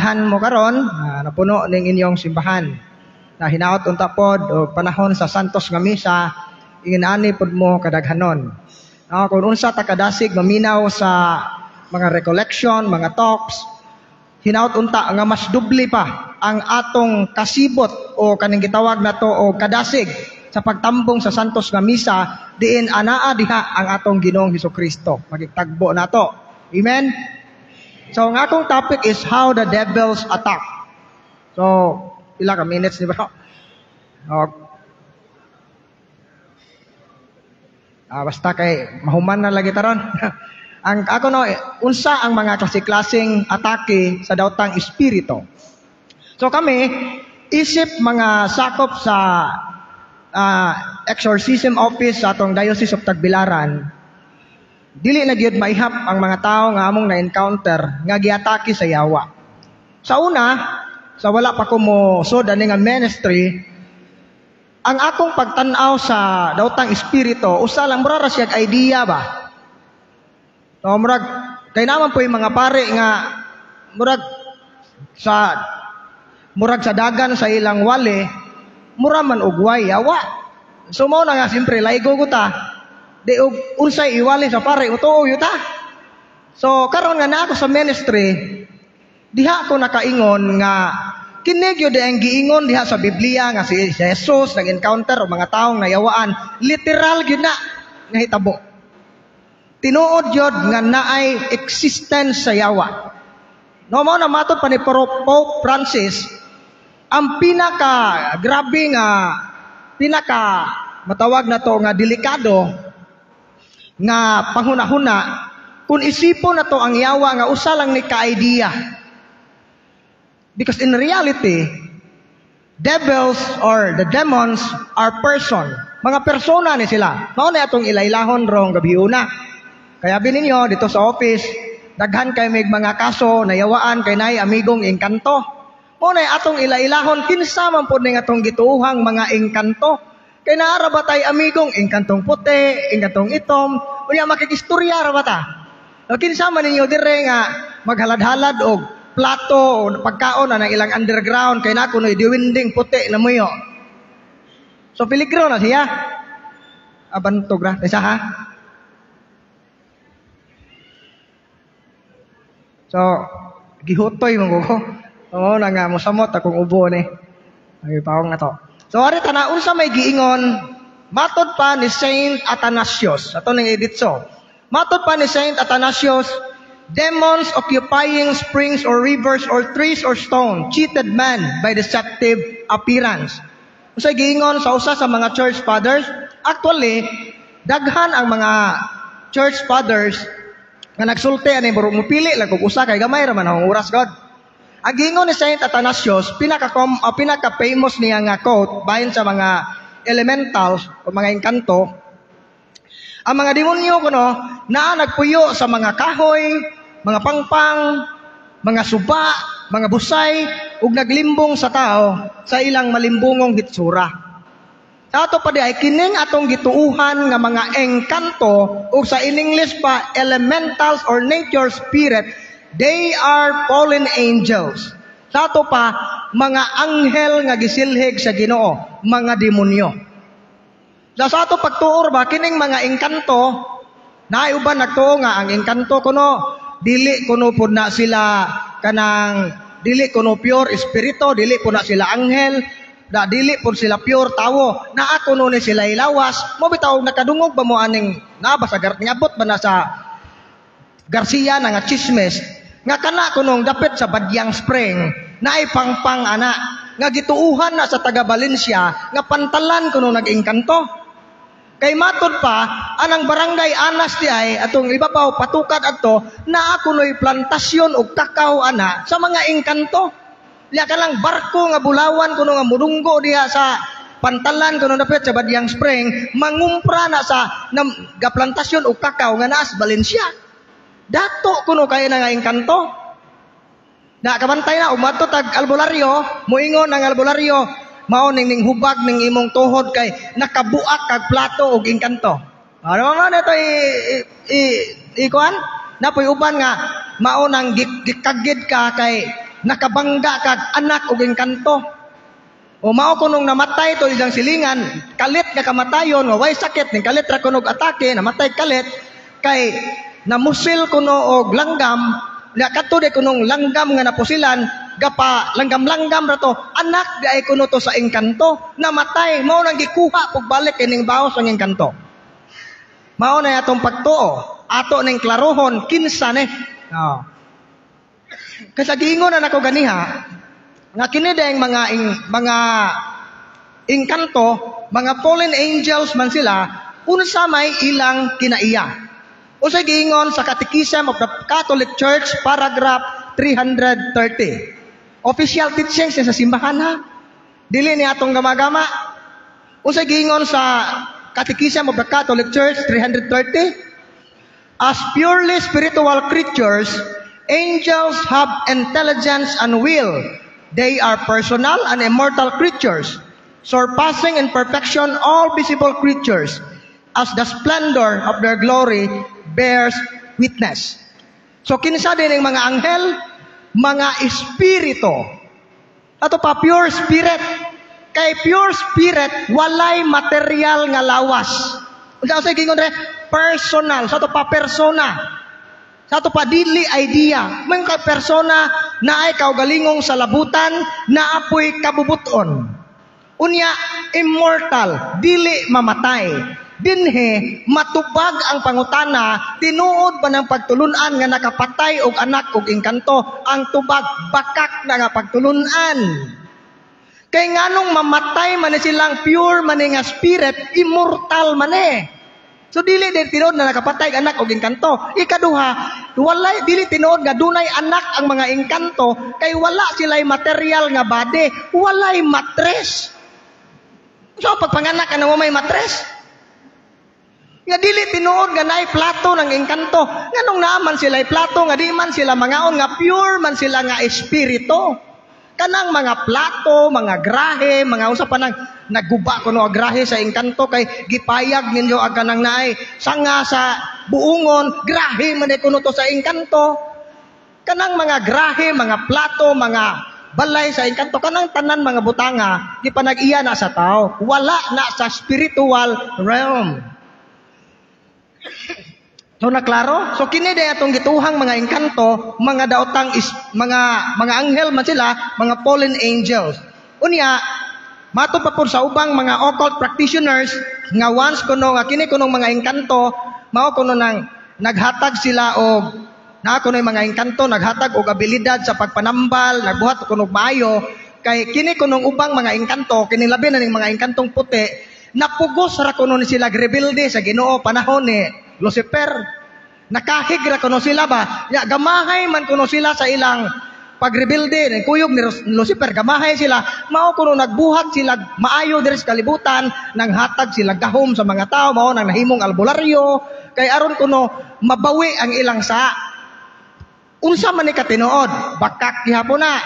Daghan mo karon, napuno ning inyong simbahan. Na hinaot unta pod og panahon sa Santos nga Misa, ingon ani pod mo kadaghanon. No, kung unsa ta kadasig maminaw sa mga recollection, mga talks, hinaot unta nga mas dubli pa ang atong kasibot o kaning gitawag nato o kadasig sa pagtambong sa Santos nga Misa, diin anaa diha ang atong Ginoong Hesukristo. Magitagbo nato. Amen? So, ang akong topic is how the devils attack. So, pila ka minutes ni bro? Oh. Basta kay mahuman na lagi taron. Ang ako no, unsa ang mga klase-klaseng atake sa daotang espiritu. So kami, isip mga sakop sa exorcism office sa atong Diocese of Tagbilaran, dili na gyud maihap ang mga tao nga among na-encounter nga giatake sa yawa. Sa una, sa wala pa ko mo sud ani nga ministry, ang akong pagtan-aw sa daotang espiritu, usa lang, mura ra siyag idea ba. So, murag kay naman po yung mga pare nga murag sa dagan sa ilang wali, mura man og way yawa. So mao na nga siyempre laigo ko ta. Di og unsay iwali sa pare, utuo yun ta. So karon nga naa ako sa ministry, diha ako nakaingon nga kini gyud ang giingon diha sa Biblia nga si Jesus nag-encounter og mga taong nayawaan, literal gyud na nga hitabo. Tinuod gyud nga naay existence sa yawa. No, mao na matod pa ni Pope Francis, ang pinaka grabe nga pinaka matawag na to nga delikado nga panghunahuna kung isipon na to ang yawa nga usa lang ni ka-idea. Because in reality, devils or the demons are person. Mga persona ni sila. Mao na atong ilailahon rong gabiuna. Kaya bininyo dito sa office, daghan kay may mga kaso nayawaan kay nay amigong engkanto. Mao na atong ilailahon kinsa man pod ning atong gituohang mga engkanto. Kay naa ra ba tay amigong engkantong puti, engkantong itom, unya makikistorya ra ba ta? O kinsa man ninyo dire nga maghalad-halad og plato o pagkaon na ng ilang underground kay na kunoy diwinding puti na muyo. So peligro na siya. Abantog ra isa ha. So gihutoy man ko. Oo na nga mosamot akong ubo ni. Ay paong na to. So ari tana unsa may giingon matod pa ni Saint Athanasius. Ato ning editso. Matod pa ni Saint Athanasius, demons occupying springs or rivers or trees or stone cheated man by deceptive appearance. Unsa giingon sa usa sa mga church fathers? Actually, daghan ang mga church fathers nga nagsulti ani murag mopili lang kog usa kay gamay ra man ang oras god. Ang giingon ni Saint Athanasius, pinaka-famous niya nga quote bahin sa mga elementals o mga engkanto, ang mga demonyo kuno naa nagpuyo sa mga kahoy, mga pangpang, mga suba, mga busay, ug naglimbong sa tao sa ilang malimbungong hitsura. Sa ato pa di ay kining atong gituuhan nga mga engkanto ug sa in English pa elementals or nature spirit, they are fallen angels. Sa ato pa mga anghel nga gisilhig sa Ginoo, mga demonyo. Sa ato pagtuor ba kining mga engkanto, naay uban nagtuo nga ang engkanto kuno dili kuno pud na sila kanang dili kuno pure espiritu, dili pud na sila anghel, da dili pud sila pure tawo, naa kuno ni sila ilawas. Mo bitaw nakadungog ba mo aning naa ba sa niabot ba na sa Garcia na nga chismes nga kana kunong dapit sa Badyang Spring naay pangpang ana nga gituuhan na sa taga Valencia nga pantalan kuno nag-engkanto. Kay matod pa anang barangay Anas di ay atong ibabaw patukad adto naa kunoy plantasyon og kakao ana sa mga engkanto. Diya ka lang barko nga bulawan kuno nga mudunggo diha sa pantalan kuno dapit sa Badyang Spring mangumpra na sa gaplantasyon og kakao nga naas Valencia. Dato kuno kay na nga engkanto. Na kabantay na umadto tag albularyo, moingon ang albularyo, mao ning ning hubag ning imong tuhod kay nakabuak kag plato og engkanto. Ano man ito i kuan? Napoy uban nga mao nang gikagid ka kay nakabangga kag anak og engkanto. O mao kunong namatay to ilang silingan, kalit nga kamatayon, nga way sakit, ning kalit ra kunog atake, namatay kalit, kay namusil kuno og langgam, nya kadto di kunong langgam nga napusilan, gapa langgam-langgam ra to, anak di ay kuno to sa engkanto, namatay, mao nang gikuha pagbalik kining baos ang engkanto. Mao na atong pagtuo, ato ning klarohon kinsa ni. Oh. Kasi giingon na nako ganiha, nga kini dayang mga engkanto, mga fallen angels man sila, unsa may ilang kinaiya. Unsay giingon sa Catechism of the Catholic Church, paragraph 330? Official teachings sa simbahan ha. Dili ni atong gamagama. Unsay giingon sa Catechism of the Catholic Church 330? As purely spiritual creatures, angels have intelligence and will. They are personal and immortal creatures, surpassing in perfection all visible creatures, as the splendor of their glory bears witness. So kinsa din ang mga anghel? Mga espiritu. Ato pa, pure spirit. Kay pure spirit, walay material nga lawas. Unsa sa gingon re? Personal. Sa ato pa, persona. Sa ato pa, dili idea. May ka persona na ay kaugalingong sa labutan, na apoy kabubuton. Unya, immortal, dili mamatay. Dinhe matubag ang pangutana, tinuod ba ng pagtulunan nga nakapatay og anak og engkanto? Ang tubag, bakak na nga pagtulunan. Kay nganong mamatay man ni silang pure man ni nga spirit, immortal man eh. So dili din tinuod na nakapatay og anak og engkanto. Ikaduha, walay dili tinuod nga dunay anak ang mga engkanto kay wala sila'y material nga body, walay matres. So pagpanganak ka na may matres? Nga dili tinuod nga naay plato ng engkanto. Nganong naaman sila plato nga di man sila mangaon, nga pure man sila nga espiritu? Kanang mga plato, mga grahe, mga usa pa nang naguba kuno ang grahe sa engkanto kay gipayag ninyo ang kanang naay sanga sa buungon, grahe man kuno to sa engkanto. Kanang mga grahe, mga plato, mga balay sa engkanto, kanang tanan mga butanga gipanag-iya na sa tao, wala na sa spiritual realm. So naklaro? So kini day atong gituhang mga engkanto, mga daotang is, mga anghel man sila, mga fallen angels. Unya, matod pa pud sa ubang mga occult practitioners nga once kuno nga kini kunong mga engkanto, mao kuno nang naghatag sila og naa kuno mga engkanto naghatag og abilidad sa pagpanambal, nagbuhat kuno og maayo, kay kini kunong ubang mga engkanto, kini labi na ning mga engkantong puti, napugos ra kuno ni sila rebelde sa Ginoo panahon ni Lucifer. Nakahig ra kuno sila ba? Ya, gamahay man kuno sila sa ilang pagrebelde ning kuyog ni Lucifer, gamahay sila. Mao kuno nagbuhat sila maayo diri sa kalibutan, nanghatag sila gahom sa mga tao, mao nang nahimong albularyo kay aron kuno mabawi ang ilang sa. Unsa man ni katinuod? Bakak gihapon na.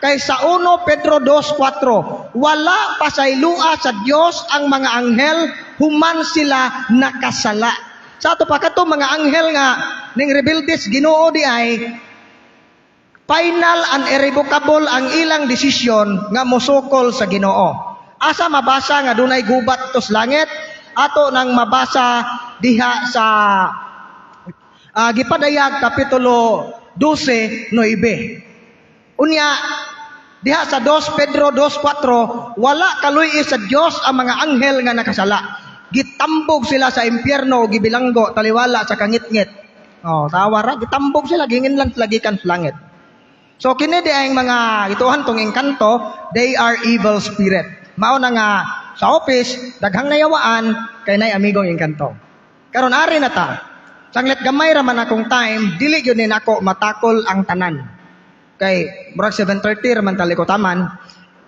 Kay sa 1 Pedro 2:4, wala pasaylua sa Dios ang mga anghel human sila nakasala. Sa ato pa kato mga anghel nga ning rebeldes Ginoo di ay final and irrevocable ang ilang desisyon nga mosukol sa Ginoo. Asa mabasa nga dunay gubat tos langit? Ato nang mabasa diha sa gipadayag kapitulo 12:9. Unya diha sa 2 Pedro 2:4, wala kaluy sa Dios ang mga anghel nga nakasala. Gitambog sila sa impyerno, gibilanggo taliwala sa kangitngit. Oh, tawa ra, gitambog sila, gingin lang sila gikan sa langit. So kini di ang mga ituhan tong engkanto, they are evil spirit. Mao na nga sa office daghang nayawaan kay nay amigong engkanto. Karon ari na ta. Sanglit gamay ra man akong time, dili gyud ni nako matakol ang tanan. Kay murag 7:30 ra man tali ko taman.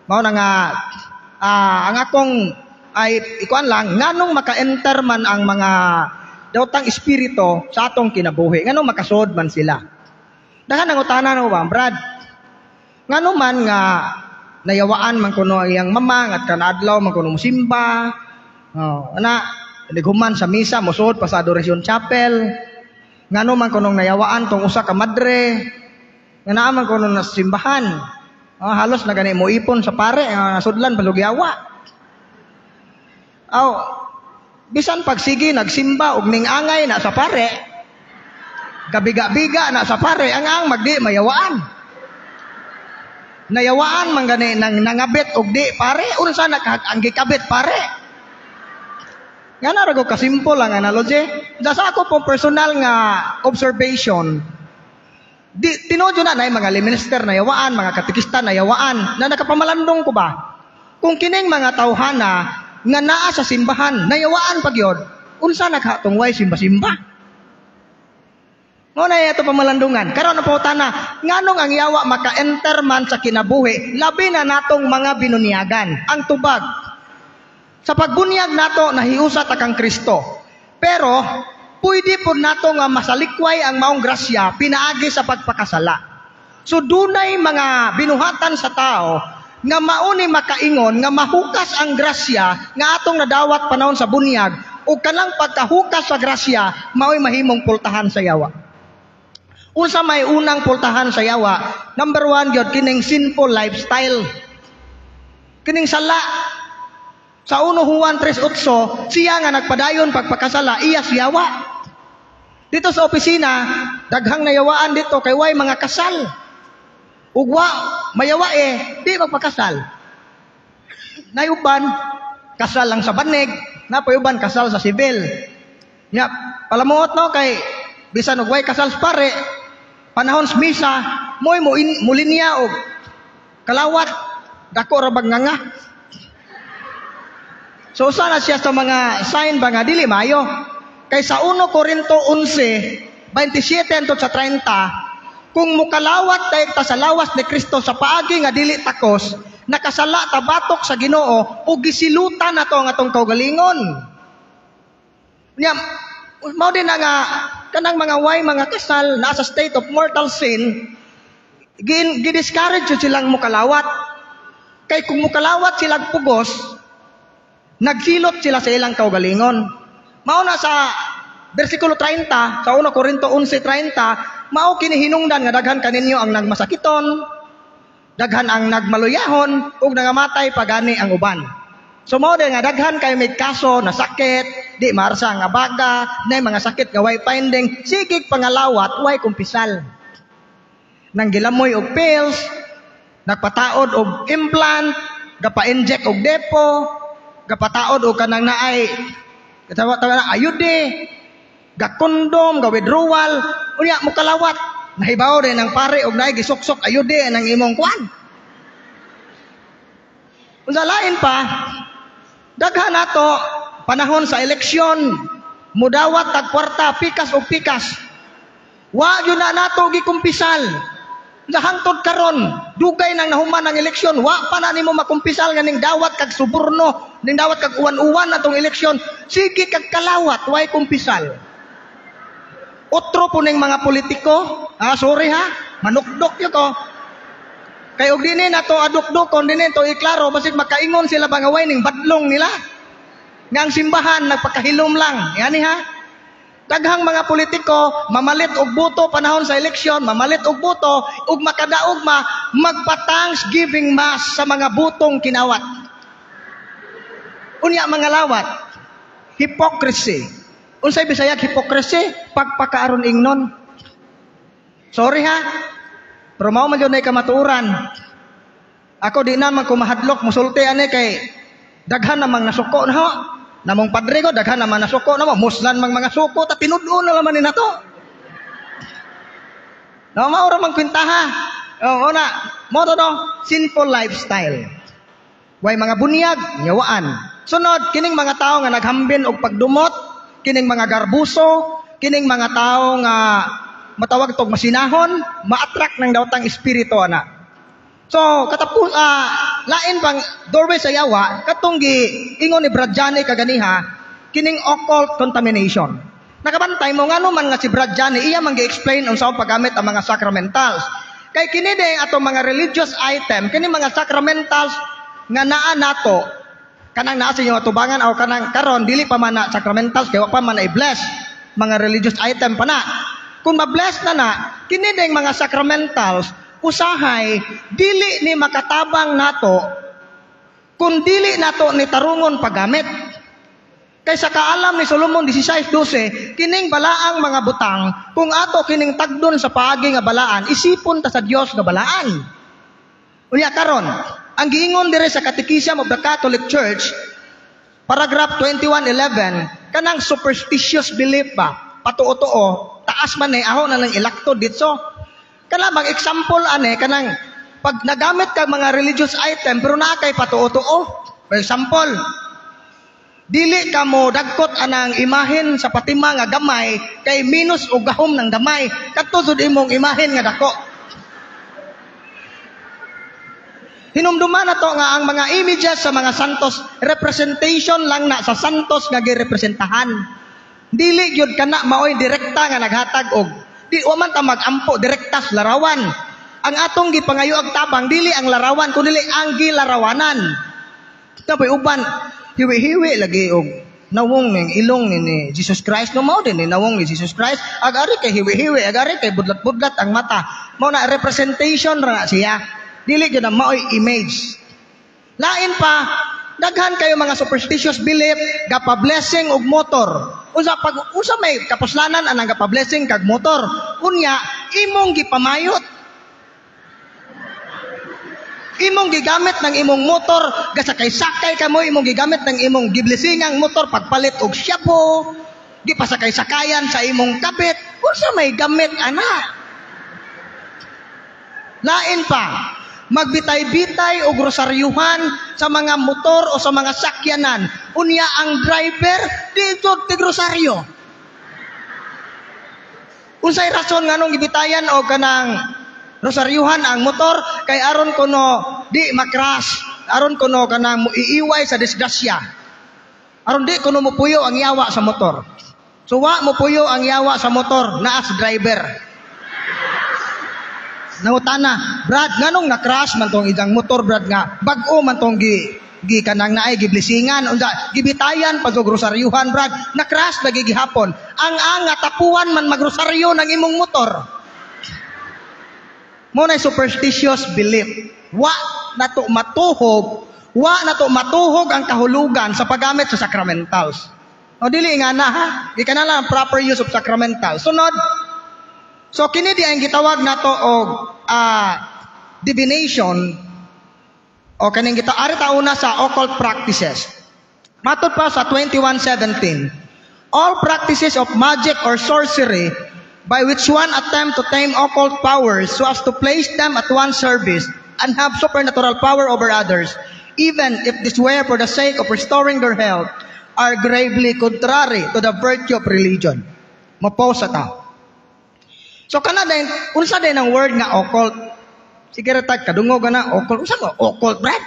Mao na nga ang akong ay ikuan lang nganong maka-enter man ang mga daotang espiritu sa atong kinabuhi, nganong makasod man sila. Daghan ang utana no ba, Brad? Ngano man nga nayawaan man kuno ang iyang mama at kanadlaw man kuno mosimba. Oh, ana naghuman sa misa mosud pa sa Adoration Chapel. Ngano man kunong nayawaan tong usa ka madre. Nga naa man kuno na simbahan. Oh, halos na gani mo ipon sa pare, nasudlan palugyawa. Aw, bisan pagsige nagsimba og ning angay na sa pare, gabiga-biga na sa pare, ang magdi mayawaan. Nayawaan man gani nang nangabit og di pare, unsa na ang gikabit pare? Nga na ra kasimple ang analogy. Da sa ako pong personal nga observation, di tinuod na na mga minister na yawaan, mga katekista na yawaan, na nakapamalandong ko ba? Kung kining mga tawhana nga naa sa simbahan, nayawaan pa gyud, unsa naghatong way simba-simba? Mo na ito pamalandungan. Karon na po tana, nganong ang yawa maka-enter man sa kinabuhi, labi na natong mga binunyagan, ang tubag. Sa pagbunyag nato, nahiusa ta kang Kristo. Pero, pwede po nato nga masalikway ang maong grasya, pinaagi sa pagpakasala. So, dunay mga binuhatan sa tao, nga mauni makaingon, nga mahukas ang grasya, nga atong nadawat panahon sa bunyag, o kanang pagkahukas sa grasya, mao'y mahimong pultahan sa yawa. Unsa may unang pultahan sa yawa? Number one, gyud kining sinful lifestyle. Kining sala. Sa 1 Juan 3:8, siya nga nagpadayon pagpakasala, iya siyawa. Dito sa opisina, daghang nayawaan dito kay way mga kasal. Ugwa, mayawa eh, di magpakasal. Nayuban, kasal lang sa banig, napayuban kasal sa sibil. Nya, palamuot no kay bisan og way kasal sa pare, panahon sa misa, mo'y mulinya og kalawat, dako ra bag nganga. So sana siya sa mga sign ba nga dili maayo. Kay sa 1 Corinto 11:27 hangtod sa 30, kung mukalawat tay ta sa lawas ni Kristo sa paagi nga dili takos, nakasala ta batok sa Ginoo ug gisilutan nato ang atong kaugalingon. Nya, mao din na nga kanang mga way mga kasal nasa state of mortal sin, gi-discourage jud silang mukalawat. Kay kung mukalawat silang pugos, nagsilot sila sa ilang kaugalingon. Mao na sa versikulo 30, sa 1 Corinto 11:30, mao kini hinungdan nga daghan kaninyo ang nagmasakiton, daghan ang nagmaluyahon, ug nangamatay pagani ang uban. So mao din nga daghan kay may kaso na sakit, di maarsa nga baga, na mga sakit nga way finding, sige pangalawat, way kumpisal. Nanggilamoy og pills, nagpataod og implant, gapa-inject og depo, gapataod og kanang naay katawa tawa na ayude, ga-condom, ga-withdrawal, unya mukalawat, nahibaw din ang pare og naay gisuksok ayude ang imong kuan. Unsa lain pa, daghan nato panahon sa eleksyon, mudawat tag kwarta, pikas og pikas. Wa gyud na nato gikumpisal. Hangtod karon, dugay nang nahuman ang eleksyon, wa pa na nimo makumpisal nga ning dawat kag suborno, ning dawat kag uwan-uwan atong eleksyon, sige kag kalawat, way kumpisal. Otro po ning mga politiko, sorry ha, manukdok yun ko. Kay og dinhi nato adukdukon, dinhi to iklaro, basig makaingon sila ba nga way ning badlong nila. Nga ang simbahan nagpakahilom lang. Yani ha. Daghang mga politiko mamalit og boto panahon sa eleksyon, mamalit og boto ug makadaog ma magpa-thanksgiving mass sa mga botong kinawat. Unya mga lawat, hypocrisy. Unsay Bisaya hypocrisy? Pagpakaaron ingnon. Sorry ha. Pero mao man jud nay kamatuoran. Ako di na man ko mahadlok musulti ani kay daghan namang nasuko na ho. Namong padre ko daghan naman nasuko na mo, muslan mang mga suko ta tinud-on na laman ni nato. No, mao ra man kwentaha. Oh, una, mo to no, sinful lifestyle. Way mga bunyag, nyawaan. Sunod kining mga tawo nga naghambin og pagdumot, kining mga garbuso, kining mga tawo nga matawag tog masinahon, ma-attract ng dawtang espiritu ana. So, katapos, lain pang doorway sa yawa, katong gi ingon ni Brad Johnny kaganiha, kining occult contamination. Nakabantay mo ngano man nga si Brad Johnny, iya man gi-explain unsa ang paggamit ang mga sacramentals. Kay kini din atong mga religious item, kini mga sacramentals nga naa nato, kanang naa sa inyong atubangan o kanang karon dili pa man na sacramentals kay wa pa man na i-bless, mga religious item pa na. Kung ma-bless na na, kini ding mga sacramentals, usahay, dili ni makatabang nato, kung dili nato ni tarungon paggamit. Kay sa kaalam ni Solomon 16:12, kining balaang mga butang, kung ato kining tagdon sa paagi nga balaan, isipon ta sa Dios nga balaan. Unya karon, ang giingon dire sa Catechism of the Catholic Church, paragraph 2111, kanang superstitious belief ba, patuo-tuo, taas man eh, aho na lang ilaktod dito. Kana bang example ane, kanang pag nagamit ka mga religious item, pero naa kay patuo-tuo. For example, dili ka mo dagkot anang imahen sa Fatima nga gamay kay minus og gahom ng gamay kadto sud imong imahen nga dako. Hinumduman na to nga ang mga images sa mga santos representation lang na sa santos nga girepresentahan. Dili gyud kana maoy direkta nga naghatag og di wa man ta magampo direkta sa larawan. Ang atong gipangayo og tabang dili ang larawan kundi ang gilarawanan. Tapoy uban hiwi-hiwi lagi og nawong ning ilong ni Jesus Christ, no, mao din ni nawong ni Jesus Christ, ag ari kay hiwi-hiwi, ag ari kay budlat-budlat ang mata. Mao na representation ra na siya, dili gyud na maoy image. Lain pa, daghan kayo mga superstitious belief gapa-blessing og motor. Unsa pag unsa may kapuslanan anang gapa-blessing kag motor? Unya imong gipamayot, imong gigamit ng imong motor, gasakay-sakay ka mo, imong gigamit ng imong giblesingang motor pagpalit og shabu, gipasakay-sakayan sa imong kabit. Unsa may gamit ana? Lain pa, magbitay-bitay og rosaryuhan sa mga motor o sa mga sakyanan. Unya ang driver dito tig rosaryo. Unsay rason nganong gibitayan og kanang rosaryuhan ang motor? Kay aron kuno di makrash, aron kuno kanang iiway sa disgrasya, aron di kuno mopuyo ang yawa sa motor. So wa mopuyo ang yawa sa motor, naas driver. Nangutana, "Brad, nganong na-crash man tong idang motor, Brad, nga bag-o man tong gi kanang naay giblisingan, unsa gibitayan pag og rosaryuhan, Brad, na-crash lagi gihapon?" Ang anga tapuan man magrosaryo ng imong motor. Mo na superstitious belief. Wa na to matuhog ang kahulugan sa paggamit sa sacramentals. O dili nga na ha, gikan na lang proper use of sacramentals. Sunod. So kini di ang gitawag nato og divination o kaning kita ari ta una sa occult practices. Matod pa sa 21:17, all practices of magic or sorcery by which one attempt to tame occult powers so as to place them at one's service and have supernatural power over others, even if this were for the sake of restoring their health, are gravely contrary to the virtue of religion. Mapausa ta. So kana din, unsa din ang word nga occult? Sige ra tag kadungog na occult. Unsa mo occult, Brad?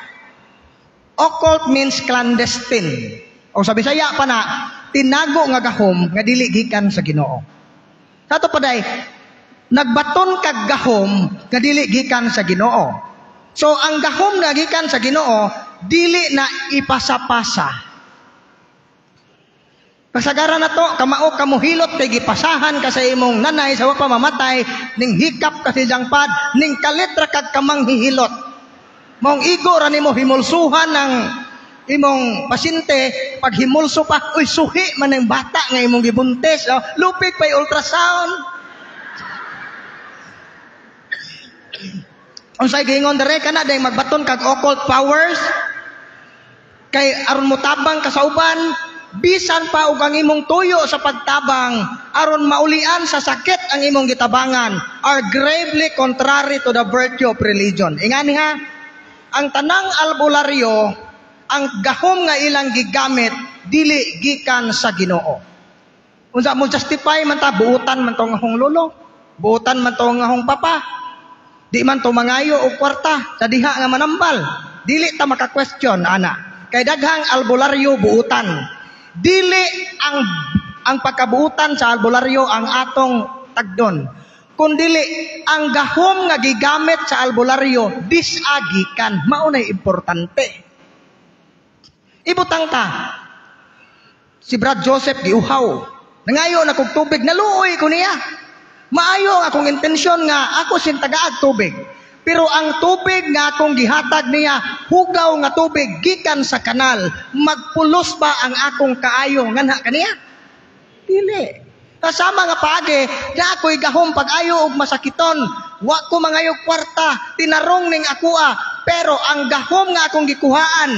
Occult means clandestine. O sa Bisaya pa na, tinago nga gahom nga dili gikan sa Ginoo. Sa ato paday, nagbaton kag gahom nga dili gikan sa Ginoo. So ang gahom nga gikan sa Ginoo dili na ipasapasa. Kasagaran na to, kamao ka mohilot kay gipasahan ka sa imong nanay sa wa pa mamatay, ning hikap ka sa iyang pad, ning kalit ra kag kamang hihilot. Maong igo ra nimo himulsuhan ng imong pasyente, pag himulso pa, uy, suhi man ang bata nga imong gibuntis, oh, lupig pa'y ultrasound. Unsay giingon dire kana dayong magbaton kag occult powers kay aron motabang ka sa uban, bisan pa og ang imong tuyo sa pagtabang aron maulian sa sakit ang imong gitabangan, are gravely contrary to the virtue of religion. Ingani ha, ang tanang albularyo, ang gahom nga ilang gigamit dili gikan sa Ginoo. Unsa mo justify man ta, buutan man tong ahong lolo, buutan man tong ahong papa, di man to mangayo og kwarta sa diha nga manambal. Dili ta maka-question ana. Kay daghang albularyo buutan. Dili ang pagkabuutan sa albularyo ang atong tagdon, kundili ang gahom nga gigamit sa albularyo disagikan. Mao nay importante. Ibutang ta si Brad Joseph giuhaw, nangayo na kog tubig, naluoy ko niya. Maayo ang akong intensyon nga ako siyang tagaag tubig. Pero ang tubig nga akong gihatag niya, hugaw nga tubig gikan sa kanal, magpulos ba ang akong kaayo nganha kaniya? Dili. Kasama nga paagi, na ako'y gahom pag-ayo og masakiton, wa ko mangayo kwarta, tinarong ning akoa, pero ang gahom nga akong gikuhaan,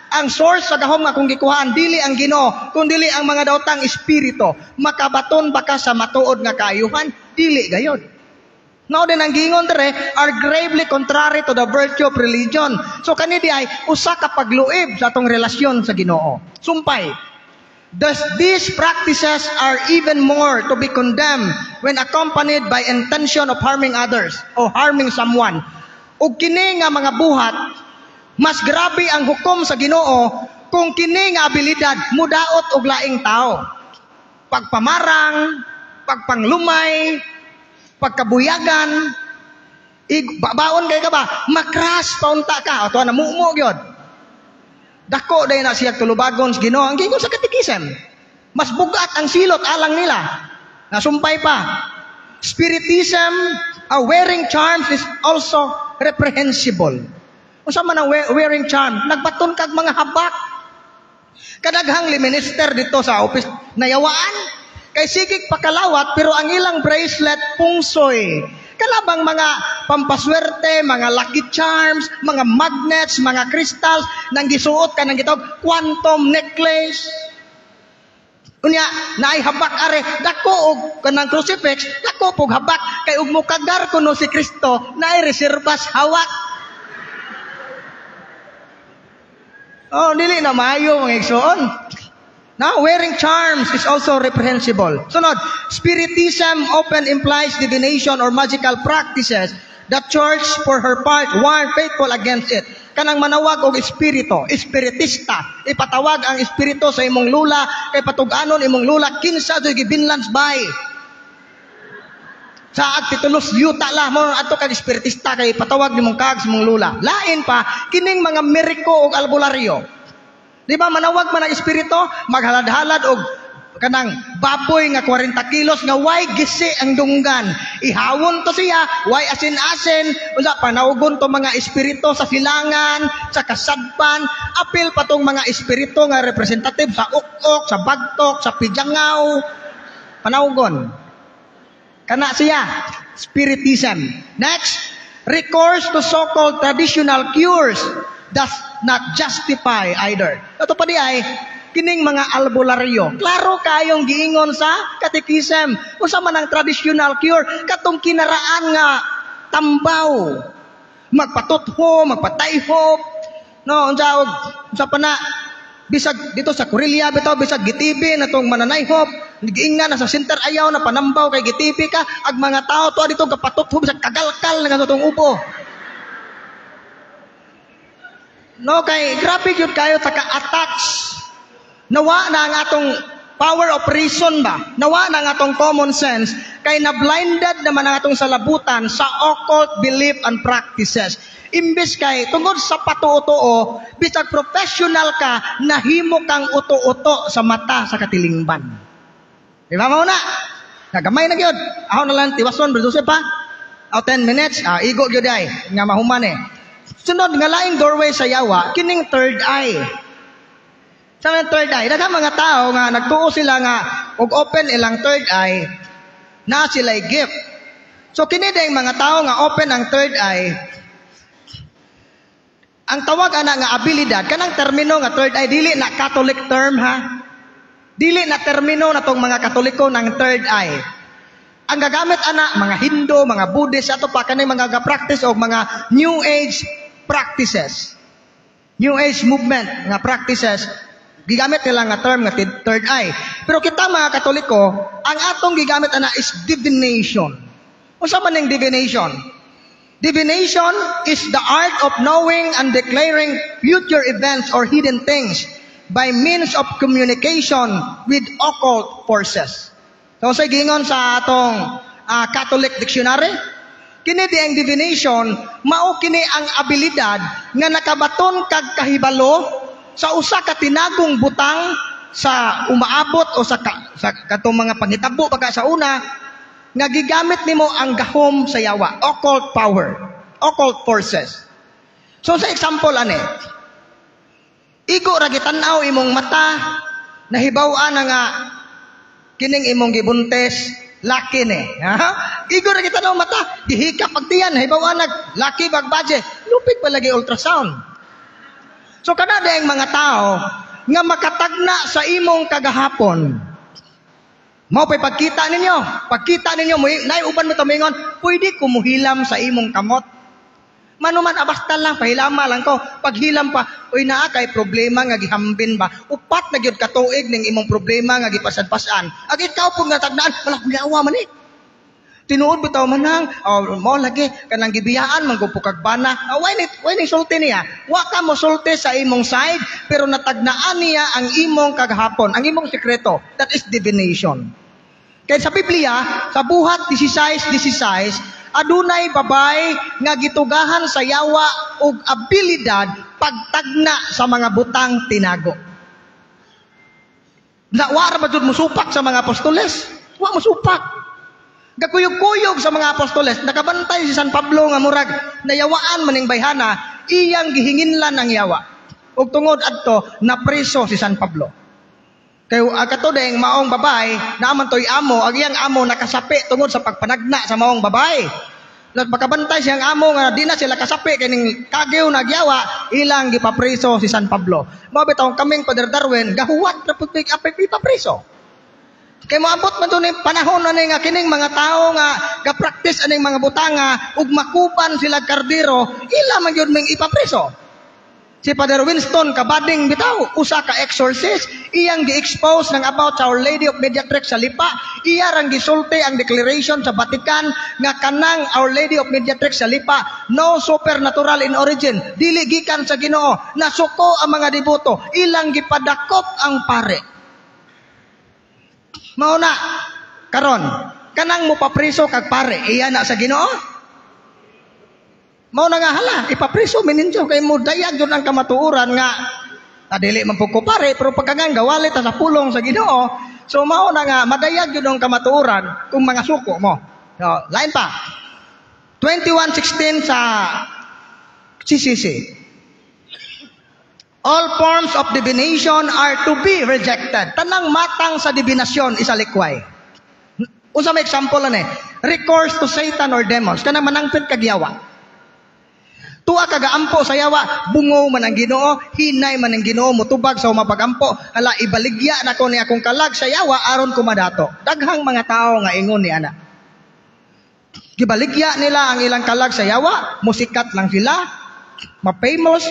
ang source sa gahom nga akong gikuhaan, dili ang Ginoo, kun dili ang mga daotang espiritu. Makabaton ba ka sa matuod nga kaayuhan? Dili gayod. Mao din ang giingon dire are gravely contrary to the virtue of religion. So kani di ay usa ka pagluib sa atong relasyon sa Ginoo. Sumpay. Thus, these practices are even more to be condemned when accompanied by intention of harming others or harming someone. Ug kini nga mga buhat, mas grabe ang hukom sa Ginoo kung kini nga abilidad mudaot og laing tao. Pagpamarang, pagpanglumay, pagkabuyagan, babaon kay ka ba, makras paunta ka, ato na mumo gyud. Dako day na siya tulubagon sa Ginoo. Ang giingon sa katikisem, mas bugat ang silot alang nila. Nasumpay pa. Spiritism, wearing charms is also reprehensible. Unsa man ang wearing charm? Nagbaton kag mga habak. Kadaghang minister dito sa office nayawaan. Kay sigig pakalawat pero ang ilang bracelet pungsoy. Kalabang mga pampaswerte, mga lucky charms, mga magnets, mga crystals, nang gisuot ka nang gitawag quantum necklace. Unya, naay habak are, dako og kanang crucifix, dako pog habak kay ug mokagar kuno si Kristo, naay reserbas hawak. Oh, dili na maayo mga igsoon. Now, wearing charms is also reprehensible. Sunod, spiritism often implies divination or magical practices. The church, for her part, warned faithful against it. Kanang manawag og espiritu, espiritista. Ipatawag ang espiritu sa imong lula, kay patug-anon imong lula, kinsa do'y gibinlans bay. Sa titulos yuta la, mo ato kag espiritista kay patawag nimong kag sa imong lula. Lain pa, kining mga meriko og albularyo. Di ba manawag man ang espiritu, maghalad-halad og kanang baboy nga 40 kilos nga way gisi ang dunggan. Ihawon to siya, way asin-asin, unsa panawgon to mga espiritu sa silangan, sa kasadpan, apil pa tong mga espiritu nga representative sa ukok, sa bagtok, sa pijangaw. Panawgon. Kana siya, spiritism. Next, recourse to so-called traditional cures does not justify either. Ito pa di ay, kining mga albularyo. Klaro kayong giingon sa katekism. Unsa man ang traditional cure, katong kinaraan nga tambaw. Magpatutho, magpatayhop. No, unsa og unsa pa na bisag dito sa Korelia bitaw bisag gitibi na tong mananayhop, giingnan na sa center ayaw na panambaw kay gitibi ka ag mga tao to dito kapatutho bisag kagalkal na tong ubo. No, kay grabe gyud kayo ta ka-attach. Nawa na ang atong power of reason ba? Nawa na ang atong common sense kay na-blinded naman ang atong salabutan sa occult belief and practices. Imbes kay tungod sa patuo-tuo, bisag professional ka, nahimo kang uto-uto sa mata sa katilingban. Di ba mao na? Nagamay na gyud. Ako na lang tiwason, Brother Joseph pa. O 10 minutes, igo gyud ay nga mahuman eh. Sunod nga laing doorway sa yawa, kining third eye. Sa mga third eye, daghang mga tao nga nagtuo sila nga og open ilang third eye, na sila'y gift. So kini dayng mga tao nga open ang third eye, ang tawag ana nga abilidad, kanang termino nga third eye, dili na Catholic term ha. Dili na termino na tong mga Katoliko ng third eye. Ang gagamit ana, mga Hindu, mga Buddhist, ato pa kanang mga ga-practice og mga New Age practices. New Age movement nga practices, gigamit nila nga term nga third eye. Pero kita mga Katoliko, ang atong gigamit ana is divination. Unsa man ning divination? Divination is the art of knowing and declaring future events or hidden things by means of communication with occult forces. So sa giingon sa atong Catholic Dictionary, kini di ang divination, mao kini ang abilidad nga nakabaton kag kahibalo sa usa ka tinagong butang sa umaabot o sa katong mga panghitabo pagka sa una, Nga gigamit nimo ang gahom sa yawa, occult power, occult forces. So sa example ani, igo ra gitan-aw imong mata, nahibaw-an na nga kining imong gibuntes laki ni. Ha? Igo ra gitan-aw mata, gihikap pagtiyan, nahibaw-an nag laki bag badye, lupig pa lagi ultrasound. So kana ang mga tao nga makatagna sa imong kagahapon. Mao pa'y pagkita ninyo. Pagkita ninyo, nay uban mo tumingon, pwede ko muhilam sa imong kamot. Manuman, abasta lang, pahilama lang ko. Paghilam pa, uy, naa kay problema nga gihambin ba? 4 na gyud ka tuig ning imong problema nga gipasan-pasan. Ag ikaw pud nga tagnaan, wala kong yawa man eh. Tinuod bitaw manang, oh, mo lagi kanang gibiyaan man gud kag bana. Oh, why ni sulti niya? Wa ka mo sulti sa imong side, pero natagnaan niya ang imong kagahapon, ang imong sekreto. That is divination. Kay sa Biblia, sa Buhat 16:16, adunay babay nga gitugahan sa yawa og abilidad pagtagna sa mga butang tinago. Na wa ra ba jud musupak sa mga apostoles? Wa musupak. Gakuyog-kuyog sa mga apostoles, nakabantay si San Pablo nga murag nayawaan maning bayhana, iyang gihinginlan ang yawa. Ug tungod adto napreso si San Pablo. Kay kato ding maong babay, naaman toy amo, ang iyang amo nakasapi tungod sa pagpanagna sa maong babay. Makabantay siyang amo nga di na sila kasapi kay ning kagiw nagyawa, ilang gipapreso si San Pablo. Mao bitaw kaming Father Darwin, gahuwat ra pud ipapreso. Kay moabot man ni panahon na ni nga kining mga tawo nga ga-practice aning mga butanga ug makupan sila kardiro, ila man gyud ming ipapreso. Si Father Winston kabading bitaw, usa ka exorcist, iyang gi-expose ng about sa Our Lady of Mediatrix sa Lipa, iya rang gisulti ang declaration sa Vatican nga kanang Our Lady of Mediatrix sa Lipa no supernatural in origin, dili gikan sa Ginoo, nasuko ang mga deboto, ilang gipadakop ang pare. Mao na karon kanang mopapriso kag pare, iya na sa Ginoo. Mao na nga hala, ipapriso mininyo kay mo dayag jud ang kamatuoran nga dili man pud ko pare, pero pagkagan gawali ta sa pulong sa Ginoo. So mao na nga madayag jud ang kamatuoran kung mga suko mo. So, lain pa. 21:16 sa CCC. All forms of divination are to be rejected. Tanang matang sa divinasyon isalikway. Unsa may example ani? Recourse to Satan or demons. Kanang manangpit kag yawa. Tuwa kagaampo sa yawa, bungo man ang Ginoo, hinay man ang Ginoo, mutubag sa mapagampo, hala ibaligya nako ni akong kalag sa yawa aron kumadato. Daghang mga tao nga ingon ni ana. Gibaligya nila ang ilang kalag sa yawa, musikat lang sila, ma-famous.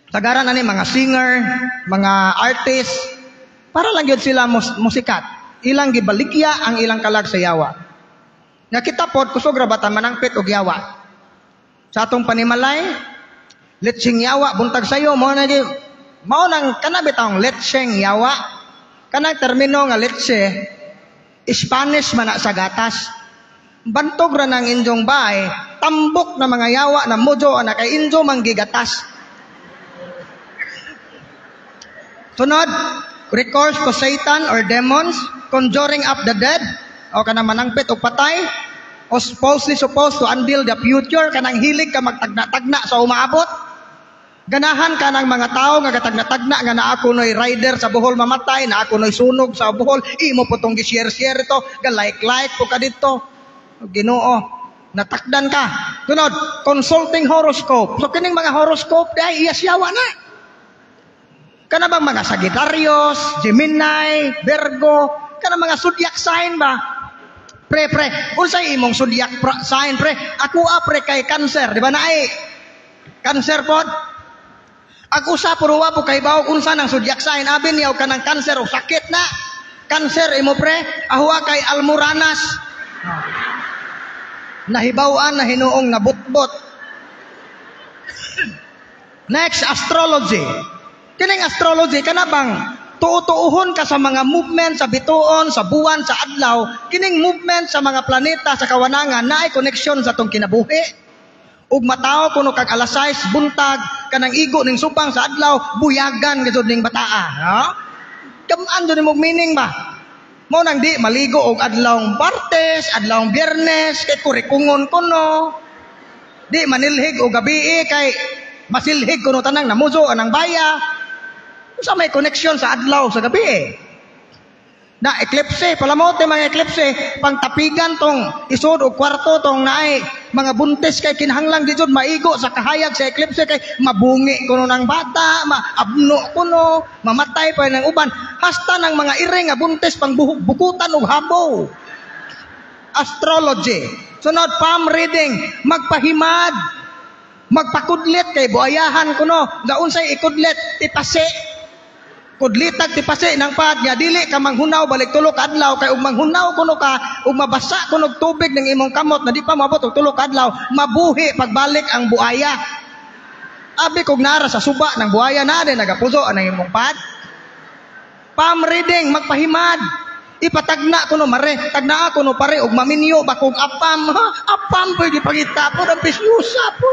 Tagaran ani mga singer, mga artist, para lang gyud sila musikat. Ilang gibaligya ang ilang kalag sa yawa. Nga kita pod kusog ra bata manangpit og yawa. Sa atong panimalay, letseng yawa buntag sayo mo na di mao nang kana bitawng letseng yawa. Kanang termino nga letse, Spanish man na sa gatas. Bantog ra nang inyong bahay, tambok na mga yawa na mojo na kay injo manggigatas. Sunod, recourse to Satan or demons, conjuring up the dead, o kanang manangpit o patay, o falsely supposed to unveil the future, kanang hilig ka magtagna-tagna sa umaabot. Ganahan ka ng mga tao nga gatagna-tagna nga naa kunoy rider sa Bohol mamatay, naa kunoy sunog sa Bohol, imo po tong gi-share-share ito, ga-like-like po ka dito. Ginoo, natakdan ka. Sunod, consulting horoscope. So kining mga horoscope dai iyas yawa na. Kana bang mga Sagittarius, Gemini, Virgo, kana mga zodiac sign ba? Pre, pre, unsay imong zodiac sign, pre? Ako pre kay Cancer, di ba naay? Cancer pod. Ag usa puro wa po kay bawog unsa nang zodiac sign, abi niya og kanang cancer o sakit na. Cancer imo pre, ahuwa kay Almoranas. Nahibaw-an na hinuong nabutbot. Next, astrology. Kining astrology kana bang tuo-tuohon ka sa mga movement sa bituon, sa buwan, sa adlaw, kining movement sa mga planeta sa kawanangan naay connection sa tong kinabuhi. Ug matawo kuno kag alas 6 buntag kanang igo ning supang sa adlaw, buyagan gayud ning bataa, ha? Kamaan jud nimog meaning ba? Mao nang di maligo og adlawng Martes, adlawng Biyernes, kay kurikungon kuno. Di manilhig og gabii kay masilhig kuno tanang namuzo anang baya. Unsa may connection sa adlaw sa gabi? Na eclipse, palamote mga eclipse, pangtapigan tong isod og kwarto tong naay mga buntis kay kinahanglan di jud maigo sa kahayag sa eclipse kay mabungi kuno ng bata, maabno kuno, mamatay pa ng uban, hasta ng mga iring nga buntis pang bukutan og habow. Astrology. Sunod, palm reading, magpahimad, magpakudlit kay buayahan kuno, gaunsay ikudlit, tipasi. Kudlitag tipasi ng pad nga dili ka manghunaw balik tulo ka adlaw kay ug manghunaw kuno ka ug mabasa kuno og tubig ng imong kamot na di pa moabot og 3 ka adlaw, mabuhi pagbalik ang buaya. Abi kog nara sa suba ng buaya na din nagapuso ang imong pad. Palm reading, magpahimad. Ipatagna kuno mare, tagna kuno pare og maminyo ba kog apam, ha? Apam pwede pangita po ang pisyusa po.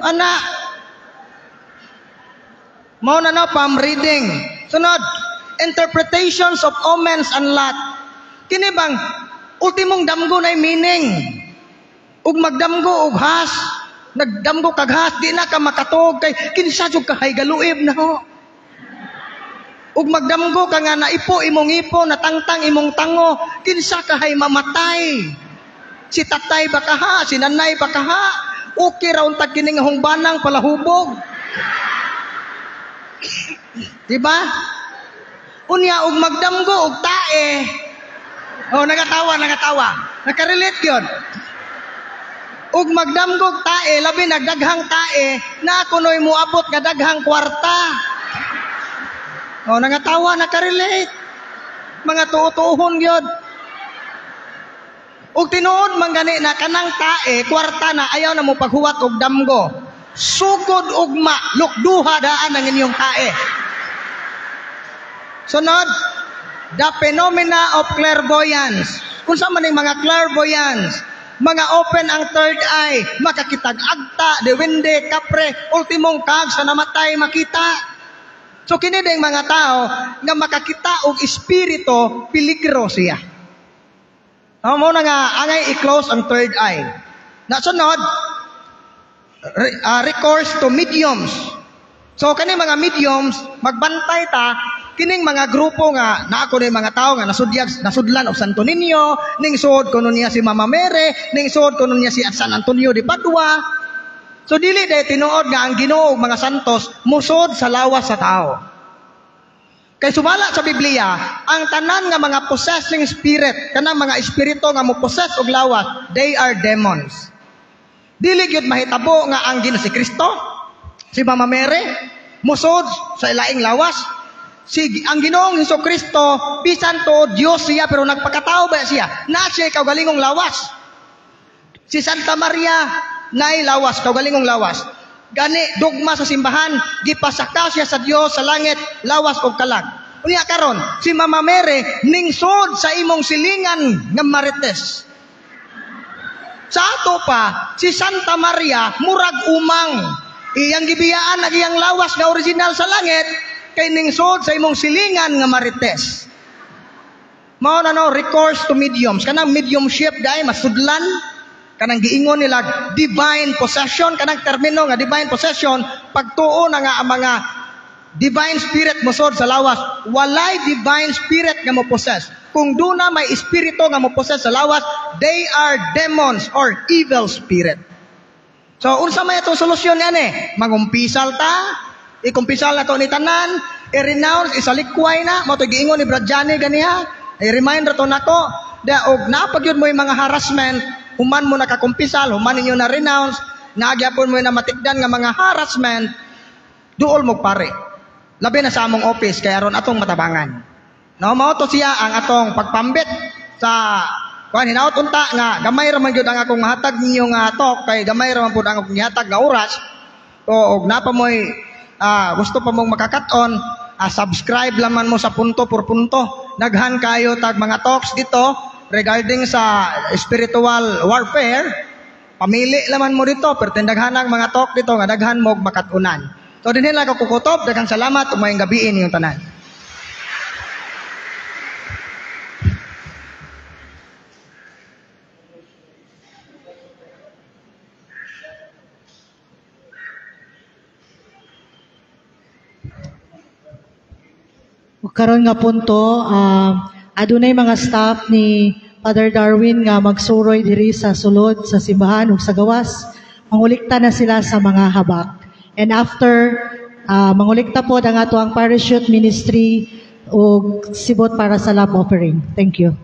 Ana, mao na na palm reading. Sunod, interpretations of omens and lot. Kini bang ultimong damgo na meaning. Ug magdamgo og has, nagdamgo kag has, di na ka makatog kay kinsa jud ka haygaluib na ho. Ug magdamgo ka nga naipo imong ipo, natangtang imong tango, kinsa ka hay mamatay. Si tatay ba ka ha, si nanay ba ka ha? Okay ra untag kini nga hungbanang palahubog. Diba? Unya og magdamgo og tae. Oh, nagatawa, nagatawa. Nakarelate yun. Og magdamgo og tae, labi nagdaghang tae, na kunoy moabot nga daghang kwarta. Oh, nagatawa, nakarelate. Mga tuo-tuohon gyud. Og tinuod man gani na kanang tae, kwarta na ayaw na mo paghuwat og damgo. Sugod ugma, lukduha daan ang inyong tae. Sunod, the phenomena of clairvoyance. Kung sa man mga clairvoyance, mga open ang third eye, makakitag agta, dewende, kapre, ultimong kag sa namatay makita. So kini ding mga tao nga makakita og espiritu, peligro siya. Mo na nga angay i-close ang third eye. Na sunod, recourse to mediums. So kani mga mediums, magbantay ta kining mga grupo nga naa ko ni mga tao nga nasudyag nasudlan og Santo Niño, ning suod kuno niya si Mama Mary, ning suod kuno niya si San Antonio de Padua. So dili day tinuod nga ang Ginoo ug mga santos musod sa lawas sa tao. Kay sumala sa Biblia, ang tanan nga mga possessing spirit, kanang mga espiritu nga mo possess og lawas, they are demons. Dili gyud mahitabo nga ang Ginoo si Kristo, si Mama Mary, musod sa ilaing lawas. Si ang Ginoong Hesus Kristo, bisan to Dios siya pero nagpakatao ba siya? Na siya kaugalingong lawas. Si Santa Maria naay lawas, kaugalingong lawas. Gani dogma sa simbahan, gipasaka siya sa Dios sa langit, lawas og kalag. Unya karon, si Mama Mary ningsod sa imong silingan nga marites. Sa ato pa, si Santa Maria murag umang. Iyang gibiyaan ang iyang lawas nga original sa langit kay ningsod sa imong silingan nga marites. Mao na no recourse to mediums, kanang mediumship dai masudlan, kanang giingon nila divine possession, kanang termino nga divine possession, pagtuo na nga ang mga divine spirit mosod sa lawas, walay divine spirit nga mo possess. Kung duna may espiritu nga mo possess sa lawas, they are demons or evil spirit. So unsa may atong solusyon yan eh? Mangumpisal ta, ikumpisal na to ni tanan, i-renounce, isalikway na, mao to giingon ni Brad Johnny ganiha, i-remind ra to nako, da og napagyud mo yung mga harassment, human mo nakakumpisal, human ninyo na renounce, nagyapon mo na matigdan nga mga harassment, duol mo pare. Labi na sa among office kay aron atong matabangan. No, mao to siya ang atong pagpambit sa kuan hinaot unta nga gamay ra man gyud ang akong mahatag ninyo nga talk kay gamay ra man pud ang akong gihatag nga oras. So og napa moy gusto pa mong makakat-on, subscribe laman mo sa Punto por Punto. Daghan kayo tag mga talks dito regarding sa spiritual warfare. Pamili laman mo dito, pero daghan ang mga talk dito nga daghan mo makat-unan. So dinhi lang ako kukutob, daghang salamat ug maayong gabii ninyong tanan. Ug karon nga punto, adunay mga staff ni Father Darwin nga magsuroy diri sa sulod sa simbahan ug sa gawas. Mangulikta na sila sa mga habak. And after, mangulikta po ang ato ang parachute ministry ug sibot para sa love offering. Thank you.